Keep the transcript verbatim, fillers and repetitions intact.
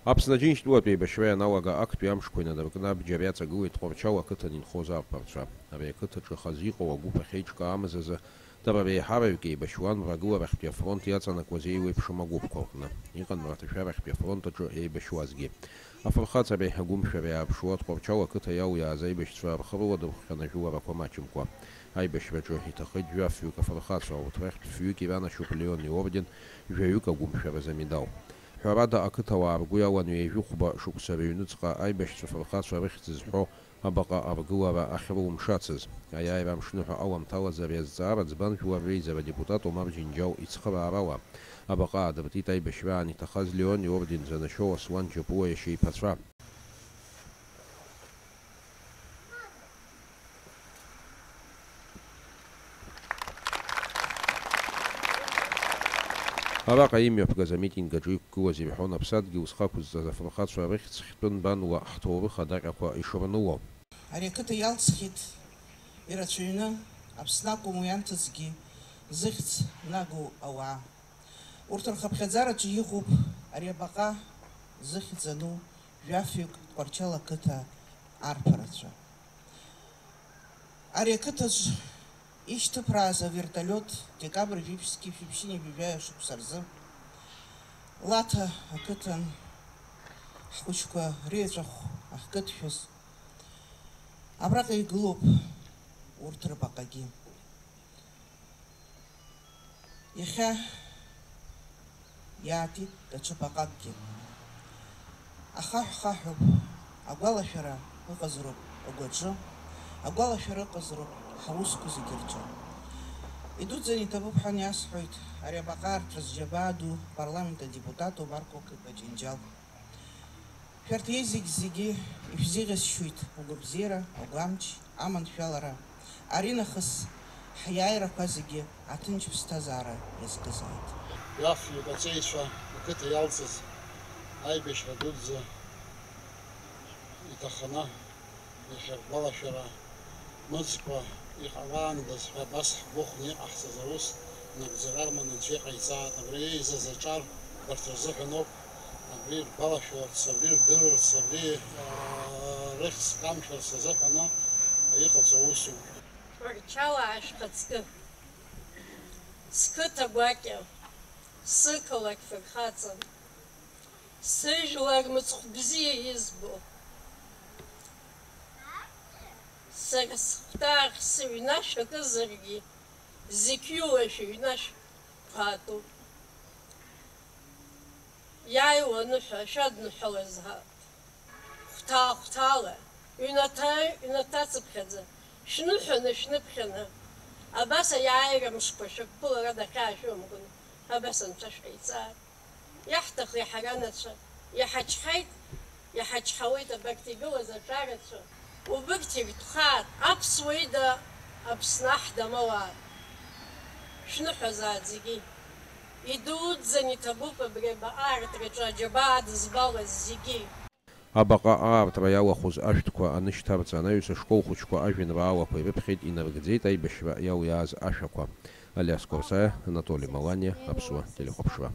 Аԥсны Аџьынџьтәылатә еибашьра ианалага актәи амшқәа инадыркны абџьар иаҵагылеит Тҟәарчал ақыҭан инхоз арԥарцәа. Ари ақыҭаҿы хазы иҟоу агәыԥ ахьеиҿкаамыз азы дара реиҳараҩык еибашьуан Мрагыларахьтәи афронт иаҵанакуаз еиуеиԥшым агәыԥқәа рҟны. Иҟан Мраҭашәарахьтәи афронт аҿы еибашьуазгьы. Афырхаҵареи агәымшәареи ааԥшуа, Тҟәарчал ақыҭа иалиааз аибашьцәа рхы рыладырхәхьан ажәыларақәа маҷымкәа. Аибашьраҿы иҭахеит жәафҩык афырхацәа, урҭ рахьтә фҩык иранашьоуп Леон иорден, жәаҩык агәымшәаразы амедал. Ҳәарада, ақыҭауаа ргәы иалан ҩажәи хәба шықәса рыҩныҵҟа аибашьцәа фырхацәа рыхьӡ зҳәо абаҟа аргылара ахьрылымшацыз. Аиааира амшныҳәа аламҭалаз ари азҵаара ӡбан жәлар реизара адепутат Омар Џьынџьал ицхыраарала. Абаҟа аадыртит аибашьраан иҭахаз Леон иорден занашьоу Аслан Џьапуа иашьа иԥацәа. Араҟа имҩаԥгаз амитинг аҿы иқәгылаз ирҳәон аԥсадгьыл зхы ақәызҵаз афырхацәа рыхьӡ хьтәы нбанла ҳҭоурых адаҟьақәа ишырныло. Ари ақыҭа иалҵхьеит ирацәаҩны, Аԥсны акәым уи анҭыҵгьы зыхьӡ нагоу ауаа. Урҭ рхыԥхьаӡараҿы иҟоуп ари абаҟа зыхьӡ ану жәафҩык Тҟәарчал ақыҭа арԥарацәа. Ари ақыҭаҿ ишьҭыԥрааз авертолиот декабрь жәиԥшьзқьи шәиԥшьынҩажәи жәаҩа шықәса рзы Лаҭа ақыҭан ҳхәыҷқәа реиҵәахә ахькыдшәаз абраҟа игылоуп урҭ рбаҟагьы. Иахьа иаатит даҽа баҟакгьы. Ахаҳә хаҳәуп, агәалашәара ыҟазароуп агәаҿы, агәалашәара ыҟазароуп ҳаусқәа зегьы рҿы. Идуӡӡаны иҭабуп ҳәа иасҳәоит ари абаҟа аартра зџьабаа ду, парламент адепутат Омар Кокиба Џьынџьал. Шәарҭ еизегь зегьы ишәзеиӷьасшьоит агәабзиара, агәамч, аманшәалара. Аринахыс ҳиааирақәа зегьы аҭынч ԥсҭазаара иазкызааит. Жәафҩык аҵеицәа ақыҭа иалҵыз аибашьра дуӡӡа иҭаханы, иахьа ргәалашәара мыӡқәа иҟалаандаз ҳәа абас ҳгәыхәны иҟаҳҵаз аус нагӡара рманы аӡәы иҟаиҵааит. Абри еизаз аҿар убарҭ рзыҳәаноуп. Абри ргәалашәарц, абри рдырырц, абри, аа, рыхьӡ камшәарц азыҳәаны иҟаҵоу усуп. Тҟәарчалаа шәхаҵкы, сқыҭа гәакьа, сықалақь фырхаҵа, сыжәлар мыцхә бзиа избо, сара сыхәҭаахь сыҩнашә акызаргьы, зықьҩыла шәыҩнашә қәаатәуп. Иааиуа аныҳәа шәадныҳәалазаап. Хәҭаа-хәҭаала, ҩнаҭа-ҩнаҭацыԥхьаӡа, шәныҳәаны-шәныԥхьаны, абас аиааира мшқәа шәаԥыларада ахьаа шәымкын, абас Анцәа шәҟаиҵааит. Иаҳҭахи ҳара анацәа, иҳачҳаит, иҳачҳауеит абарҭ игылаз аҿарацәа. Убырҭ иртәхааит, аԥсуа ида, Аԥсны аҳ дамоуааит. Шәныҳәазааит зегьы. Идуӡӡан иҭабуп абри абаҟа аартраҿы аџьабаа адызбалаз зегьы. Абаҟа аартра иалахәыз ашәҭқәа анышьҭарҵа, анаҩс ашкол хәыҷқәа ажәеинраалақәа ирыԥхьеит, инарыгӡеит аибашьра иалиааз ашәақәа. Алиас Кәарсаиа, Анатоли Маланиа, Аԥсуа телехәаԥшра.